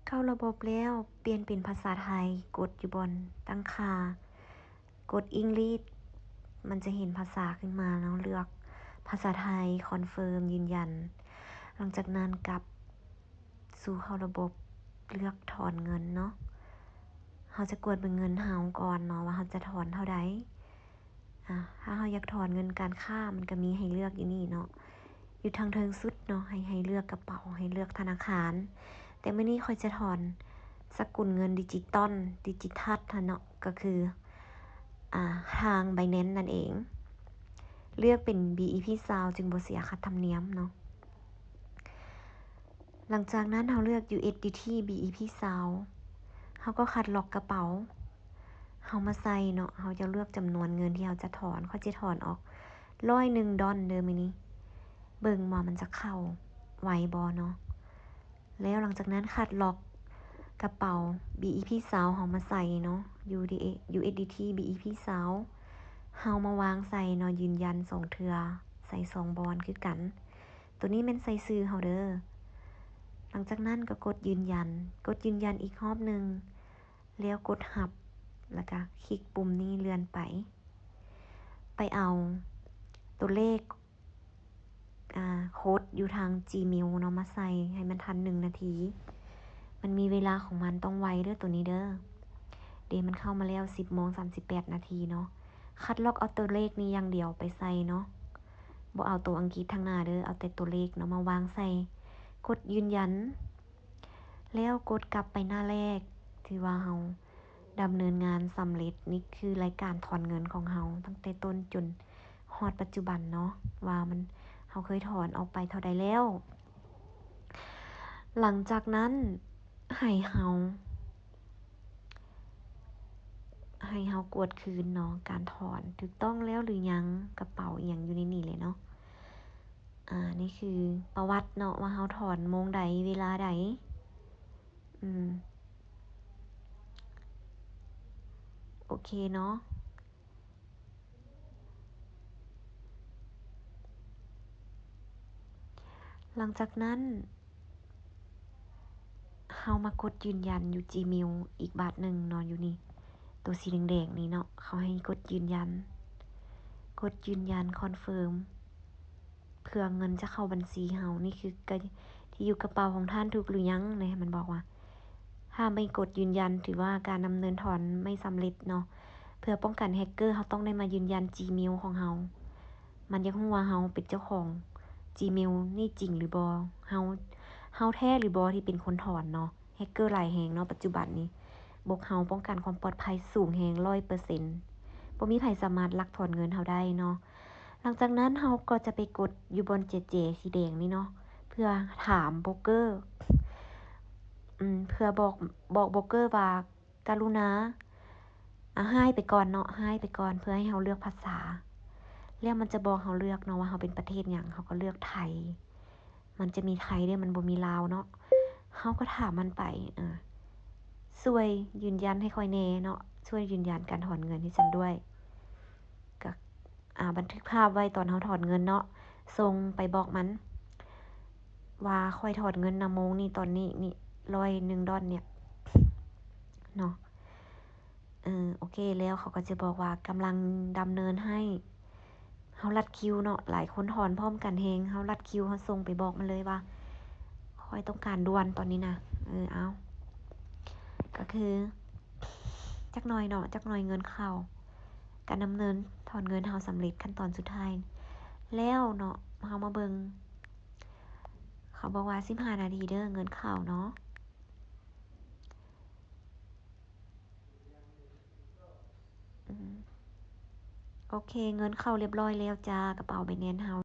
ເຂົ້າລະບົບແລ້ວ ປ່ຽນເປັນພາສາໄທ, ກົດຢູ່ບ່ອນຕັ້ງຄ່າ, ກົດ English ມັນຈະເຫັນພາສາຂຶ້ນມາເນາະ, ເລືອກພາສາໄທ, ຄອນເຟີມ, ຢືນຢັນ. ຫຼັງຈາກນັ້ນກັບສູ່ເຂົ້າລະບົບ, ເລືອກຖອນເງິນເນາະ. ເຮົາຈະກວດເບິ່ງເງິນເຮົາກ່ອນເນາະ ວ່າເຮົາຈະຖອນເທົ່າໃດ. ອາ ຖ້າເຮົາຢາກຖອນເງິນການຄ້າ ມັນກະມີໃຫ້ເລືອກຢູ່ນີ້ເນາະ, ຢູ່ທາງເທິງສຸດເນາະ, ໃຫ້ ໃຫ້ເລືອກກະເປົາ, ໃຫ້ເລືອກທະນາຄານ. ແຕ່ມື້ນີ້ຂ້ອຍຈະຖອນສະກຸນເງິນດິຈິຕອນ, ດິຈິທັດຫັ້ນເນາະ, ກະຄື ອາ ທາງ Binance ນັ້ນເອງ. ເລືອກເປັນ ບີອີພີຊາວ ຈຶ່ງບໍ່ເສຍຄ່າທຳນຽມເນາະ. ຫຼັງຈາກນັ້ນເຮົາເລືອກ USDT BEP ຊາວ ເຮົາກໍຄັດລອກກະເປົາເຮົາມາໃສ່ເນາະ, ເຮົາຈະເລືອກຈຳນວນເງິນທີ່ເຮົາຈະຖອນ, ຂ້ອຍຈະຖອນອອກຮ້ອຍໜຶ່ງດອນເດີມື້ນີ້, ເບິ່ງວ່າມັນຈະເຂົ້າໄວບໍ່ເນາະ. ແລ້ວຫຼັງຈາກນັ້ນຄັດລອກກະເປົາ BEP ຊາວເຮົາມາໃສ່ເນາະ, USDT BEP ຊາວ ເຮົາມາວາງໃສ່ເນາະ, ຢືນຢັນສອງເທື່ອ, ໃສ່ສອງບ່ອນຄືກັນ. ໂຕນີ້ແມ່ນໃສ່ຊື່ເຮົາເດີ. ຫຼັງຈາກນັ້ນກໍກົດຢືນຢັນ, ກົດຢືນຢັນອີກຮອບໜຶ່ງ, ແລ້ວກົດຮັບ, ແລ້ວກະຄລິກປຸ່ມນີ້ເລື່ອນໄປ, ໄປເອົາໂຕເລກ ອາ ໂຄດຢູ່ທາງ Gmail ເນາະ ມາໃສ່ໃຫ້ມັນທັນໜຶ່ງນາທີ. ມັນມີເວລາຂອງມັນ, ຕ້ອງໄວເດີໂຕນີ້ເດີ. ເດ ມັນເຂົ້າມາແລ້ວ ສິບໂມງສາມສິບແປດນາທີເນາະ. ຄັດລອກເອົາໂຕເລກນີ້ຢ່າງດຽວໄປໃສ່ເນາະ, ບໍ່ເອົາໂຕອັງກິດທາງໜ້າເດີ, ເອົາແຕ່ໂຕເລກເນາະ ມາວາງໃສ່, ກົດຢືນຢັນ, ແລ້ວກົດກັບໄປໜ້າແລກ, ຖືວ່າເຮົາດຳເນີນງານສຳເລັດ. ນີ້ຄືລາຍການຖອນເງິນຂອງເຮົາ ຕັ້ງແຕ່ຕົ້ນຈົນຮອດປັດຈຸບັນເນາະ, ວ່າມັນ ເຮົາເຄີຍຖອນອອກໄປເທົ່າໃດແລ້ວ. ຫຼັງຈາກນັ້ນໃຫ້ເຮົາ ໃຫ້ເຮົາກວດຄືນເນາະ, ການຖອນຖືກຕ້ອງແລ້ວຫຼືຍັງ, ກະເປົາອີ່ຫຍັງຢູ່ໃນນີ້ແຫຼະເນາະ. ອາ ນີ້ຄືປະຫວັດເນາະ ວ່າເຮົາຖອນໂມງໃດ ເວລາໃດ. ອືມ ໂອເຄເນາະ. ຫຼັງຈາກນັ້ນ ເຮົາມາກົດຢືນຢັນຢູ່ Gmail ອີກບາດໜຶ່ງເນາະ, ຢູ່ນີ້ ໂຕສີແດງໆນີ້ເນາະ, ເຂົາໃຫ້ກົດຢືນຢັນ, ກົດຢືນຢັນ ຄອນເຟີມ ເພື່ອເງິນຈະເຂົ້າບັນຊີເຮົາ. ນີ້ຄື ທີ່ຢູ່ກະເປົາຂອງທ່ານຖືກຫຼືຍັງເນາະ, ມັນບອກວ່າ ຖ້າໄມ່ກົດຢືນຢັນ ຖືວ່າການດຳເນີນຖອນໄມ່ສຳເລັດເນາະ. ເພື່ອປ້ອງກັນແຮັກເກີ ເຮົາຕ້ອງໄດ້ມາຢືນຢັນ Gmail ຂອງເຮົາ, ມັນຢາກຮູ້ວ່າເຮົາເປັນເຈົ້າຂອງ Gmail ນີ້ຈິງຫຼືບໍ່, ເຮົາ ເຮົາແທ້ຫຼືບໍ່ທີ່ເປັນຄົນຖອນເນາະ. ແຮັກເກີຫຼາຍແຮງເນາະ ປັດຈຸບັນນີ້, ບົກເຮົາປ້ອງກັນຄວາມປອດໄພສູງແຮງ ຮ້ອຍເປີເຊັນ, ບໍ່ມີໃຜສາມາດລັກຖອນເງິນເຮົາໄດ້ເນາະ. ຫຼັງຈາກນັ້ນເຮົາກໍຈະໄປກົດຢູ່ບ່ອນແຈໆສີແດງນີ້ເນາະ ເພື່ອຖາມໂບຣກເກີ ອືມ ເພື່ອບອກ ບອກໂບຣກເກີວ່າ ກະລຸນາ ອາ Hi ໄປກ່ອນເນາະ, Hi ໄປກ່ອນ ເພື່ອໃຫ້ເຮົາເລືອກພາສາ. ແລ້ວມັນຈະບອກເຮົາເລືອກເນາະວ່າເຮົາເປັນປະເທດຫຍັງ, ເຮົາກໍເລືອກໄທ. ມັນຈະມີໄທເດີ້ ມັນບໍ່ມີລາວເນາະ. ເຮົາກໍຖາມມັນໄປ ອາ ຊ່ວຍຢືນຢັນໃຫ້ຂ້ອຍແດ່ເນາະ, ຊ່ວຍຢືນຢັນການຖອນເງິນໃຫ້ສັນດ້ວຍ. ກະ ອາ ບັນທຶກພາບໄວ້ຕອນເຮົາຖອນເງິນເນາະ, ສົ່ງໄປບອກມັນວ່າຂ້ອຍຖອນເງິນນະໂມງນີ້ ຕອນນີ້ນີ້ ຮ້ອຍໜຶ່ງດອນເນຍເນາະ. ເອີ ໂອເຄ ແລ້ວເຂົາກໍຈະບອກວ່າກຳລັງດຳເນີນໃຫ້. ເຮົາລັດຄິວເນາະ, ຫຼາຍຄົນຖອນພ້ອມກັນແຮງ, ເຮົາລັດຄິວ ເຮົາສົ່ງໄປບອກມັນເລີຍວ່າ ຂ້ອຍຕ້ອງການດ່ວນຕອນນີ້ນະ. ເອີ ເອົາ ກໍຄືຈັກໜ່ອຍເນາະ, ຈັກໜ່ອຍເງິນເຂົ້າ. ການດຳເນີນຖອນເງິນເຮົາສຳເລັດຂັ້ນຕອນສຸດທ້າຍແລ້ວເນາະ. ເຮົາມາເບິ່ງ, ເຂົາບອກວ່າສິບຫ້ານາທີເດີ້ ເງິນເຂົ້າເນາະ. ອືມ ໂອເຄ ເງິນເຂົ້າລຽບຮ້ອຍແລ້ວຈ້າ ກະເປົາ Binance ເຮົາ.